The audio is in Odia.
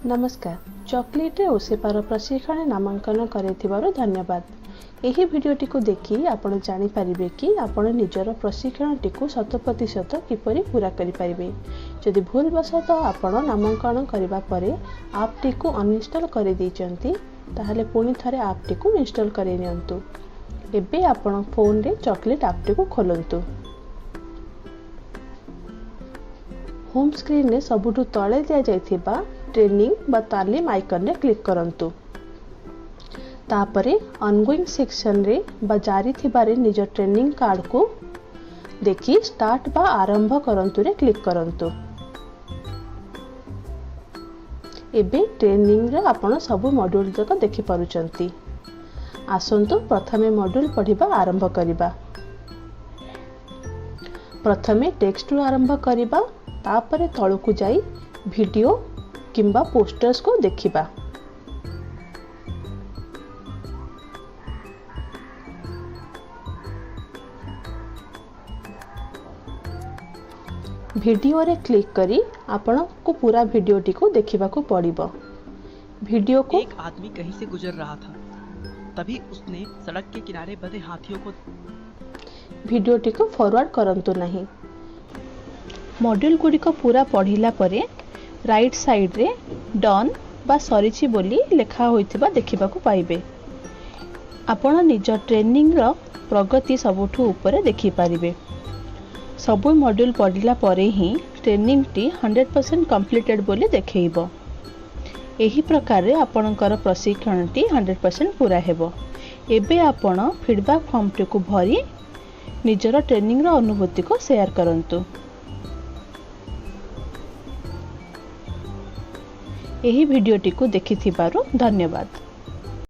ନମସ୍କାର, ଚକୋଲେଟ୍ରେ ଓସେପାର ପ୍ରଶିକ୍ଷଣ ନାମାଙ୍କନ କରିଥିବାରୁ ଧନ୍ୟବାଦ। ଏହି ଭିଡ଼ିଓଟିକୁ ଦେଖି ଆପଣ ଜାଣିପାରିବେ କି ଆପଣ ନିଜର ପ୍ରଶିକ୍ଷଣଟିକୁ 100% କିପରି ପୂରା କରିପାରିବେ। ଯଦି ଭୁଲବଶତଃ ଆପଣ ନାମାଙ୍କନ କରିବା ପରେ ଆପ୍ଟିକୁ ଅନଇନଷ୍ଟଲ୍ କରିଦେଇଛନ୍ତି, ତାହେଲେ ପୁଣି ଥରେ ଆପ୍ଟିକୁ ଇନଷ୍ଟଲ୍ କରି ନିଅନ୍ତୁ। ଏବେ ଆପଣ ଫୋନ୍ରେ ଚକୋଲେଟ୍ ଆପ୍ଟିକୁ ଖୋଲନ୍ତୁ। ହୋମ୍ ସ୍କ୍ରିନ୍ରେ ସବୁଠୁ ତଳେ ଦିଆଯାଇଥିବା ଟ୍ରେନିଂ ବା ତାଲିମ ଆଇକନ୍ରେ କ୍ଲିକ୍ କରନ୍ତୁ। ତାପରେ ଅନଗୋଇଂ ସେକ୍ସନରେ ବା ଜାରି ଥିବାରେ ନିଜ ଟ୍ରେନିଂ କାର୍ଡ଼କୁ ଦେଖି ଷ୍ଟାର୍ଟ ବା ଆରମ୍ଭ କରନ୍ତୁରେ କ୍ଲିକ୍ କରନ୍ତୁ। ଏବେ ଟ୍ରେନିଂର ଆପଣ ସବୁ ମଡ୍ୟୁଲ୍ ଯାକ ଦେଖିପାରୁଛନ୍ତି। ଆସନ୍ତୁ ପ୍ରଥମେ ମଡ୍ୟୁଲ୍ ପଢ଼ିବା ଆରମ୍ଭ କରିବା। ପ୍ରଥମେ ଟେକ୍ସଟରୁ ଆରମ୍ଭ କରିବା, ତାପରେ ତଳକୁ ଯାଇ ଭିଡ଼ିଓ କିମ୍ବା ପୋଷ୍ଟର୍ସକୁ ଦେଖିବା। ଭିଡ଼ିଓରେ କ୍ଲିକ୍ କରି ଆପଣଙ୍କୁ ପୁରା ଭିଡ଼ିଓଟିକୁ ଦେଖିବାକୁ ପଡ଼ିବ। ଭିଡ଼ିଓକୁ एक आदमी कहीं से गुजर रहा था, तभी उसने सड़क के किनारे बंधे हाथियों को ଭିଡ଼ିଓଟିକୁ ଫରୱାର୍ଡ଼ କରନ୍ତୁ ନାହିଁ। ମଡ୍ୟୁଲ୍ ଗୁଡ଼ିକ ପୁରା ପଢ଼ିଲା ପରେ ରାଇଟ୍ ସାଇଡ଼୍ରେ ଡନ୍ ବା ସରିଛି ବୋଲି ଲେଖା ହୋଇଥିବା ଦେଖିବାକୁ ପାଇବେ। ଆପଣ ନିଜ ଟ୍ରେନିଂର ପ୍ରଗତି ସବୁଠୁ ଉପରେ ଦେଖିପାରିବେ। ସବୁ ମଡ୍ୟୁଲ୍ ପଢ଼ିଲା ପରେ ହିଁ ଟ୍ରେନିଂଟି 100% କମ୍ପ୍ଲିଟେଡ଼୍ ବୋଲି ଦେଖେଇବ। ଏହି ପ୍ରକାରରେ ଆପଣଙ୍କର ପ୍ରଶିକ୍ଷଣଟି 100% ପୂରା ହେବ। ଏବେ ଆପଣ ଫିଡ଼ବ୍ୟାକ୍ ଫର୍ମଟିକୁ ଭରି ନିଜର ଟ୍ରେନିଂର ଅନୁଭୂତିକୁ ସେୟାର କରନ୍ତୁ। ଏହି ଭିଡ଼ିଓଟିକୁ ଦେଖିଥିବାରୁ ଧନ୍ୟବାଦ।